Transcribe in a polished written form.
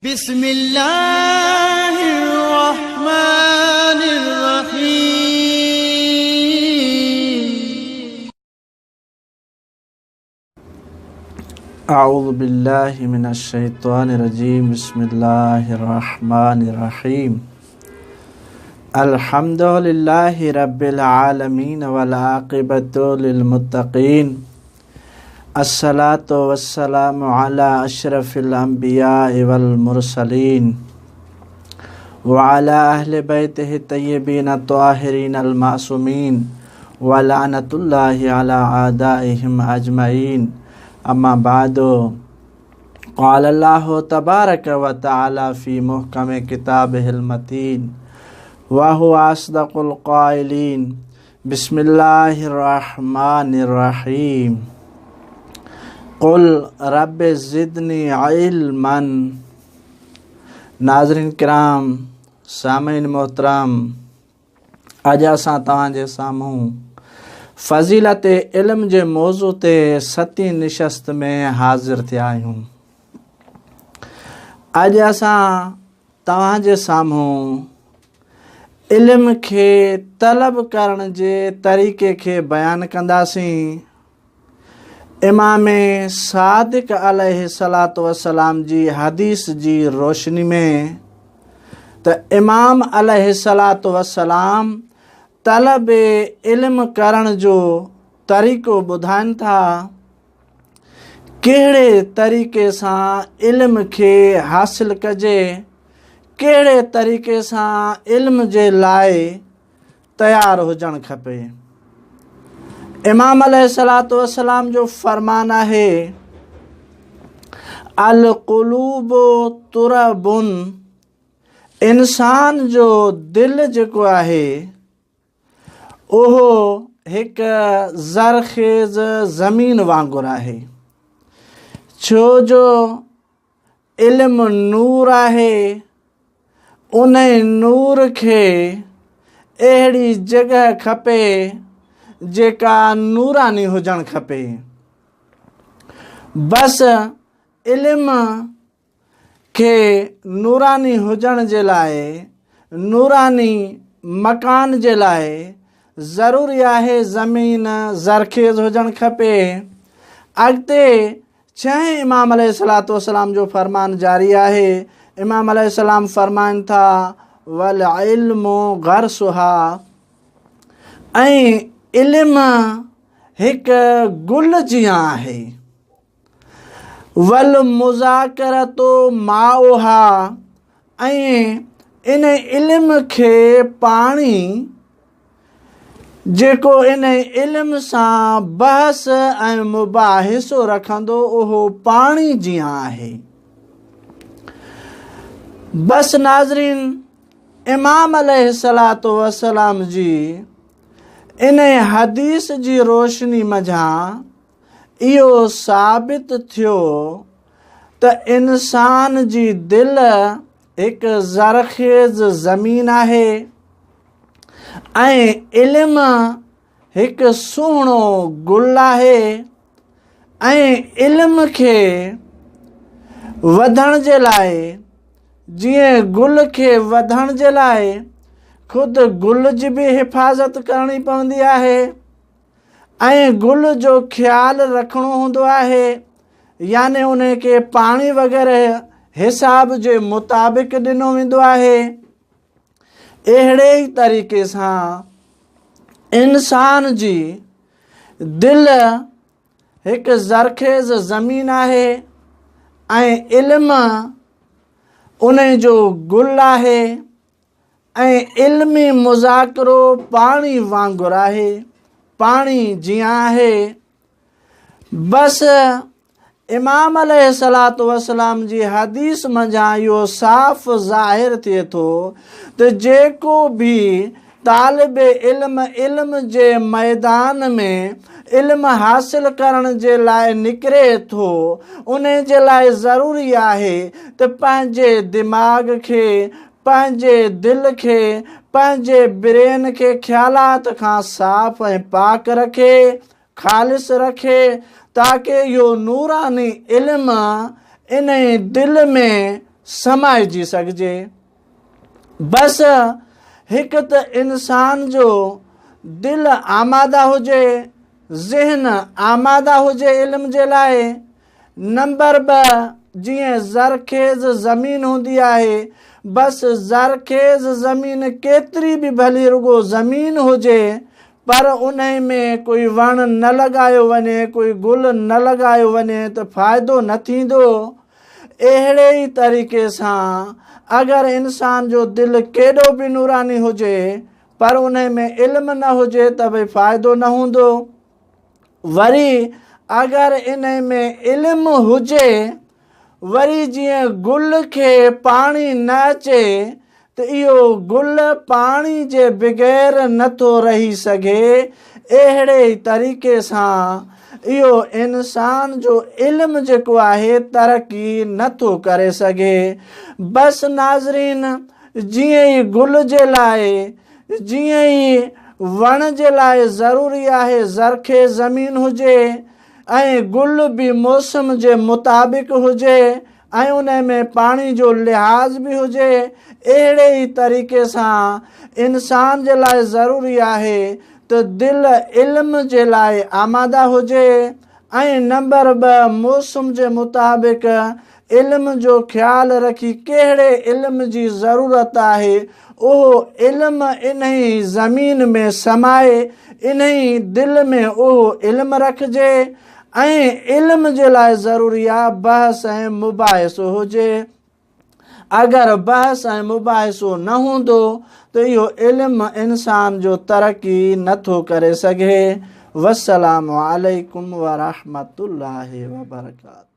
بسم الله الرحمن الرحيم. اعوذ بالله من الشيطان الرجيم بسم الله الرحمن الرحيم الحمد لله رب العالمين والعاقبة للمتقين الصلاة والسلام على أشرف الأنبياء والمرسلين وعلى أهل بيته الطيبين الطاهرين المعصومين ولعنة الله على أعدائهم أجمعين أما بعد قال الله تبارك وتعالى في محكم كتابه المتين وهو أصدق القائلين بسم الله الرحمن الرحيم قل رب زدني علما ناظرين ڪرام سامعين محترم اڄ اسان توهان جي سامهون فضيلت علم جي موضوع تي ستين نشست ۾ حاضر ٿيا آهيون اڄ اسان توهان جي سامهون علم کي طلب ڪرڻ جي طريقي کي بيان ڪنداسين. امام صادق عليه الصلوة والسلام جي حديث جي روشني ۾ ته امام عليه الصلوة والسلام طلب علم ڪرڻ جو طريقو ٻڌائن ٿا. ڪهڙي طريقي سان علم کي حاصل ڪجي، ڪهڙي طريقي سان علم جي لاء تيار هجڻ کپي. امام عليه الصلوة والسلام جو فرمان آهي القلوب ترب انسان جو دل جيڪو آهي اهو هڪ زرخيز زمين وانگر آهي، ڇو جو علم نور آهي، انهي نور کي اهڙي جڳهه کپي جيڪا نوراني هجڻ کپي. بس علم کي نوراني هجڻ جي لاء، نوراني مڪان جي لاء ضروري آهي زمين زرخيز هجڻ کپي. اڳتي ڇهين امام عليه الصلوة والسلام جو فرمان جاري آهي. امام عليه السلام فرمائن ٿا، والعلم غرسها ۽ علم هڪ گل جيان آهي. والمذاڪرة ماؤها ۽ ان علم کي پاڻي جيڪو ان علم سان بحث ۽ مباحثو رکندو اهو پاڻي جيان آهي. بس ناظرين امام عليه الصلوة والسلام جي ان حديث جي روشني منجهان اهو ثابت ٿيو ته انسان جي دل هڪ زرخيز زمين آهي ۽ علم هڪ سهڻو گل آهي ۽ علم کي وڌڻ جي لاء جيئن گل کي وڌڻ جي لاء خود گل جي به حفاظت ڪرڻي پوندي آهي ۽ گل جو خيال رکڻو هوندو آهي يعني ان کي پاڻي وغيره حساب جي مطابق ڏنو ويندو آهي اهڙي ئي طريقي سان انسان جي دل هڪ زرخيز زمين آهي ۽ علم ان جو گل آهي ۽ علمي مذاڪرو پاڻي وانگر آهي، پاڻي جيان آهي. بس امام عليه الصلوة والسلام جي حديث منجهان اهو صاف ظاهر ٿئي ٿو ته جيڪو به طالب علم علم جي ميدان ۾ علم حاصل ڪرڻ جي لاء نڪري ٿو ان جي لاء ضروري آهي ته پنهنجي دماغ کي پنهنجي دل کي، پنهنجي برين کي خيالات کان صاف ۽ پاڪ رکي، خالص رکي، تاڪه اهو نوراني علم انهي دل ۾ سمائجي سگهجي. بس هڪ ته انسان جو دل آماده هجي، ذهن آماده هجي علم جي لاء. نمبر 2 جيئن زرخيز زمين هوندي آهي، بس زرخيز زمين ڪيتري به ڀلي رڳو زمين هجي پر انهي ۾ ڪوئي وڻ نه لڳايو وڃي، ڪوئي گل نه لڳايو وڃي ته فائدو نه ٿيندو. اهڙي ئي طريقي سان اگر انسان جو دل ڪيڏو به نوراني هجي پر انهي ۾ علم نه هجي ته به فائدو نه هوندو. وري اگر انهي ۾ علم هجي وري جيئن گل کي پاڻي نه اچي ته اهو گل پاڻي جي بغير نه ٿو رهي سگهي، اهڙي ئي طريقي سان اهو انسان جو علم جيڪو آهي ترقي نه ٿو ڪري سگهي. بس ناظرين جيئن ئي گل جي لاء جيئن ئي وڻ جي لاء ضروري آهي زرخيز زمين هجي ۽ گل به موسم جي مطابق هجي ۽ ان ۾ پاڻي جو لحاظ به هجي، اهڙي ئي طريقي سان انسان جي لاء ضروري آهي ته دل علم جي لاء آماده هجي ۽ نمبر 2 موسم جي مطابق علم جو خيال رکي ڪهڙي علم جي ضرورت آهي اهو علم انهي زمين ۾ سمائي انهي دل ۾ اهو علم رکجي ۽ علم جي لاء ضروري آ بحث ۽ مباحثو هجي. اگر بحث ۽ مباحثو نه هوندو ته اهو علم انسان جو ترقي نه ٿو ڪري سگهي. والسلام عليڪم ورحمة الله وبرڪاته.